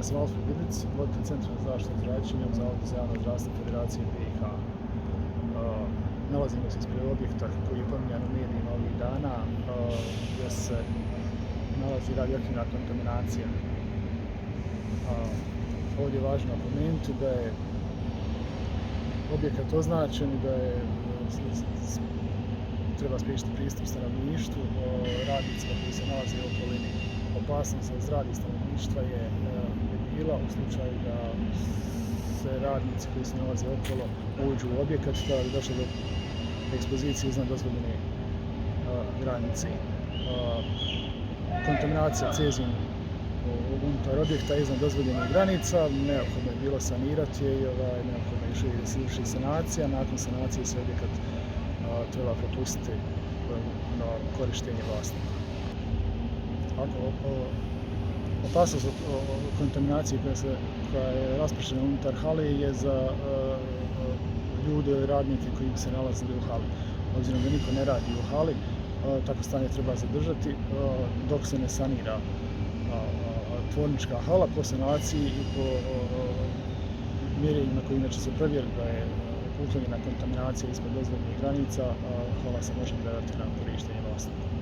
Ja sam Alfred Vidlic, voditelj Centra za zaštitu od zračenja u Zavodu za javno zdravstvo Federacije BiH. Nalazimo se ispred objekta koji je pominjan u medijima ovih dana, gdje se nalazi radioaktivna kontaminacija. Ovdje je važno napomenuti da je objekat označen i da je treba spriječiti pristup stanovništvu, radnicima koji se nalaze u okolini. Opasnost za zdravlje stanovništva je bila u slučaju da se radnici koji se nalaze okolo uđu u objekat, da bi došlo do ekspozicije iznad dozvoljene granice. Kontaminacija cezijom unutar objekta iznad dozvoljenih granica, neophodno je bilo sanirati je i neophodno je da se izvrši sanacija. Nakon sanacije se objekat treba propustiti na korištenje vlasnika. Opasnost od kontaminacije koja je raspršena unutar hale je za ljude i radnike koji se nalazili u hali. Obzirom da niko ne radi u hali, tako stanje treba zadržati dok se ne sanira tvornička hala. Po sanaciji i po mjerenjima koji inače se provjeri da je uklonjena kontaminacija ispod dozvoljenih granica, hala se može predati na korištenje vlasnika.